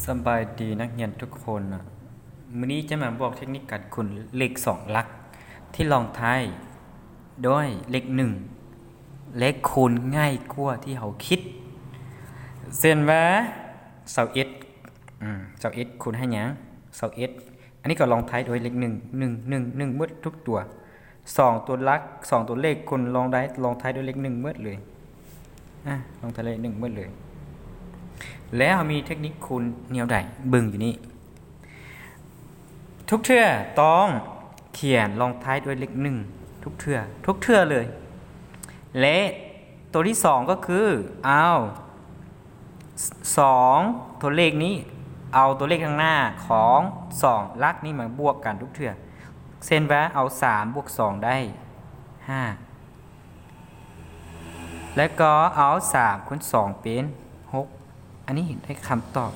ສະບາຍດີນັກຮຽນທຸກຄົນ. ມື້ນີ້ຈະມາບອກເທັກນິກການຄູນເລກສອງຫຼັກທີ່ລອງທ້າຍດ້ວຍເລກໜຶ່ງ ແລະ ຄູນງ່າຍກວ່າທີ່ເຮົາຄິດ. ເຊັ່ນວ່າ ຊາວເອັດ ອືມ ຊາວເອັດຄູນໃຫ້ຫຍັງ? ຊາວເອັດ. ອັນນີ້ກໍລອງທ້າຍດ້ວຍເລກໜຶ່ງ ໜຶ່ງ ໜຶ່ງ ໜຶ່ງໝົດທຸກຕົວ. ສອງຕົວຫຼັກ ສອງຕົວເລກຄູນລອງໄດ້ ລອງທ້າຍດ້ວຍເລກໜຶ່ງໝົດເລີຍ. ອາ ລອງທ້າຍດ້ວຍເລກໜຶ່ງໝົດເລີຍ. ແລ້ວເຮົາມີເທັກນິກຄູນແນວໃດ? ເບິ່ງຢູ່ນີ້. ທຸກເທື່ອຕ້ອງຂຽນລອງທ້າຍດ້ວຍເລກໜຶ່ງ ທຸກເທື່ອ ທຸກເທື່ອເລີຍ. ແລະ ຕົວທີສອງກໍຄືເອົາ ສ- ສອງຕົວເລກນີ້ ເອົາຕົວເລກທາງໜ້າຂອງສອງຫຼັກນີ້ມາບວກກັນທຸກເທື່ອ. ເຊັ່ນວ່າ ເອົາສາມບວກສອງໄດ້ຫ້າ ແລ້ວກໍເອົາສາມຄູນສອງເປັນຫົກ. ອັນນີ້ໄດ້ຄຳຕອບ.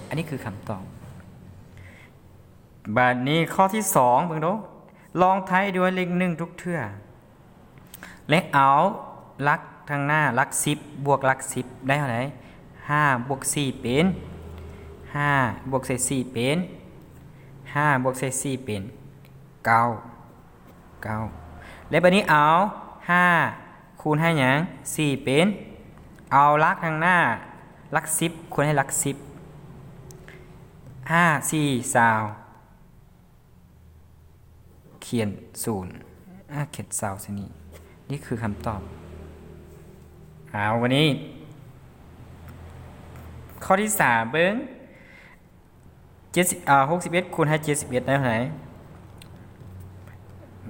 ອັນນີ້ຄືຄຳຕອບ. ບາດນີ້ຂໍ້ທີສອງເບິ່ງດູ. ລອງທ້າຍດ້ວຍເລກໜຶ່ງທຸກເທື່ອ ແລະ ເອົາຫຼັກທາງໜ້າຫຼັກສິບບວກຫຼັກສິບໄດ້ເທົ່າໃດ? ຫ້າບວກສີ່ເປັນ ຫ້າບວກໃສ່ສີ່ເປັນ ຫ້າບວກໃສ່ສີ່ເປັນເກົ້າ ເກົ້າ. ແລະ ບາດນີ້ເອົາຫ້າຄູນໃຫ້ຫຍັງ? ສີ່ເປັນ ເອົາຫຼັກທາງໜ້າຫຼັກສິບຄູນໃຫ້ຫຼັກສິບ ຫ້າສີ່ຊາວ ຂຽນສູນ ອາ ຂຽນຊາວໃສ່ນີ້. ນີ້ຄືຄຳຕອບ. ເອົາ ບາດນີ້ ຂໍ້ທີສາມເບິ່ງ ເຈັດສິບ ອາ ຫົກສິບເອັດຄູນໃຫ້ເຈັດສິບເອັດໄດ້ເທົ່າໃດ?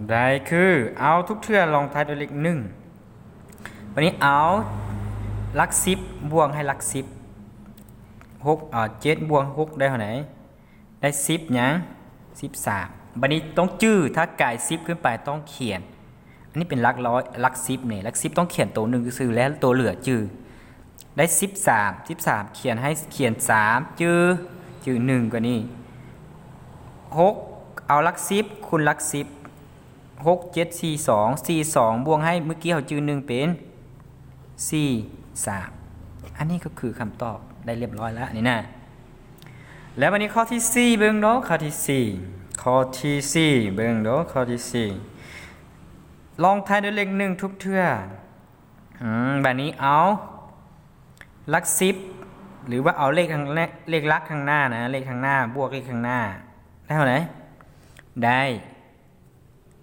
ໄດ້ຄື ເອົາທຸກເທື່ອລອງທ້າຍດ້ວຍເລກໜຶ່ງ. ບາດນີ້ເອົາຫຼັກສິບບວກໃຫ້ຫຼັກສິບ ຫົກ ອາ ເຈັດບວກຫົກໄດ້ເທົ່າໃດ? ໄດ້ສິບຫຍັງ? ສິບສາມ. ບາດນີ້ຕ້ອງຈື່ ຖ້າກາຍສິບຂຶ້ນໄປຕ້ອງຂຽນ ອັນນີ້ເປັນຫຼັກຮ້ອຍ ຫຼັກສິບນີ້ ຫຼັກສິບຕ້ອງຂຽນໂຕໜຶ່ງຊື່ໆ ແລ້ວໂຕເຫຼືອຈື່. ໄດ້ສິບສາມ ສິບສາມຂຽນໃຫ້ ຂຽນສາມຈື່ ຈື່ໜຶ່ງກວ່ານີ້. ຫົກ ເອົາຫຼັກສິບຄູນຫຼັກສິບ ຫົກເຈັດສີ່ສອງ ສີ່ສອງບວກໃຫ້ ເມື່ອກີ້ເຮົາຈື່ໜຶ່ງເປັນສີ່ສາມ. ອັນນີ້ກໍຄືຄຳຕອບໄດ້ລຽບຮ້ອຍແລ້ວນີ້ນະ. ແລ້ວບາດນີ້ຂໍ້ທີສີ່ເບິ່ງເດີ້ ຂໍ້ທີສີ່ ຂໍ້ທີສີ່ເບິ່ງເດີ້ ຂໍ້ທີສີ່ ລອງທ້າຍດ້ວຍເລກໜຶ່ງທຸກເທື່ອ. ອືມ ບາດນີ້ເອົາຫຼັກສິບ ຫຼືວ່າເອົາເລກທາງ ເລກຫຼັກທາງໜ້ານະ ເລກທາງໜ້າບວກເລກທາງໜ້າ ໄດ້ເທົ່າໃດ? ໄດ້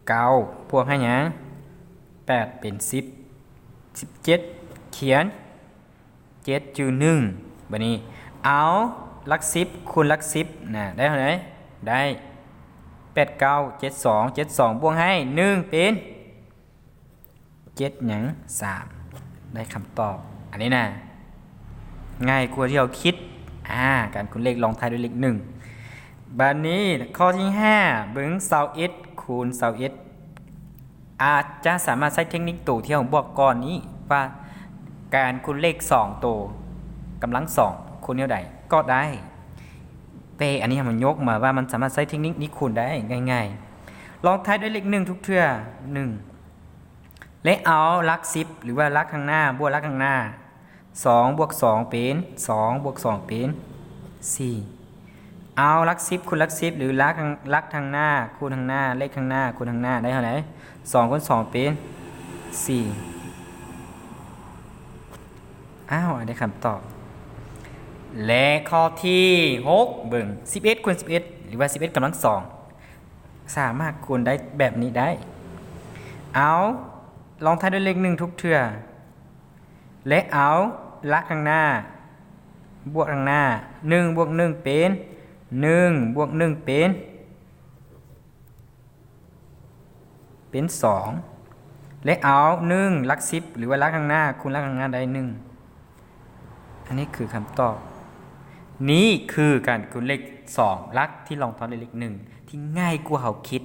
ເກົ້າ ບວກໃຫ້ຫຍັງ? ແປດເປັນສິບ ສິບເຈັດ ຂຽນເຈັດຈື່ໜຶ່ງ. ບາດນີ້ເອົາຫຼັກສິບຄູນຫຼັກສິບນະ ໄດ້ເທົ່າໃດ? ໄດ້ແປດເກົ້າ ເຈັດສອງ ເຈັດສອງບວກໃຫ້ໜຶ່ງເປັນ ເຈັດຫຍັງ? ສາມ. ໄດ້ຄຳຕອບ. ອັນນີ້ນະ ງ່າຍກວ່າທີ່ເຮົາຄິດ. ອາ ການຄູນເລກລອງທ້າຍດ້ວຍເລກໜຶ່ງ. ບາດນີ້ຂໍ້ທີຫ້າ ເບິ່ງ ຊາວເອັດຄູນຊາວເອັດ ອາດຈະສາມາດໃຊ້ເທັກນິກໂຕທີ່ເຮົາບອກກ່ອນນີ້ ວ່າການຄູນເລກສອງໂຕ ກຳລັງສອງ ຄູນແນວໃດກໍໄດ້. ແຕ່ອັນນີ້ມັນຍົກມາວ່າມັນສາມາດໃຊ້ເທັກນິກນີ້ຄູນໄດ້ງ່າຍໆ. ລອງທ້າຍດ້ວຍເລກໜຶ່ງທຸກເທື່ອ ໜຶ່ງ ແລະ ເອົາຫຼັກສິບ ຫຼືວ່າຫຼັກທາງໜ້າບວກຫຼັກທາງໜ້າ ສອງບວກສອງເປັນ ສອງບວກສອງເປັນສີ່. ເອົາຫຼັກສິບຄູນຫຼັກສິບ ຫຼື ຫຼັກ ຫຼັກທາງໜ້າຄູນທາງໜ້າ ເລກທາງໜ້າຄູນທາງໜ້າ ໄດ້ເທົ່າໃດ? ສອງຄູນສອງເປັນສີ່. ອ້າວ ໄດ້ຄຳຕອບ. ແລະ ຂໍ້ທີຫົກ ເບິ່ງ ສິບເອັດຄູນສິບເອັດ ຫຼືວ່າສິບເອັດກຳລັງສອງ ສາມາດຄູນໄດ້ແບບນີ້ໄດ້. ເອົາ ລອງທ້າຍດ້ວຍເລກໜຶ່ງທຸກເທື່ອ ແລະ ເອົາຫຼັກທາງໜ້າບວກທາງໜ້າ ໜຶ່ງບວກໜຶ່ງເປັນ ໜຶ່ງບວກໜຶ່ງເປັນ ເປັນສອງ ແລະ ເອົາໜຶ່ງຫຼັກສິບ ຫຼືວ່າຫຼັກທາງໜ້າ ຄູນຫຼັກທາງໜ້າໄດ້ໜຶ່ງ. ອັນນີ້ຄືຄຳຕອບ. ນີ້ຄືການຄູນເລກສອງຫຼັກທີ່ລອງທ້າຍດ້ວຍເລກໜຶ່ງ ທີ່ງ່າຍກວ່າເຮົາຄິດ.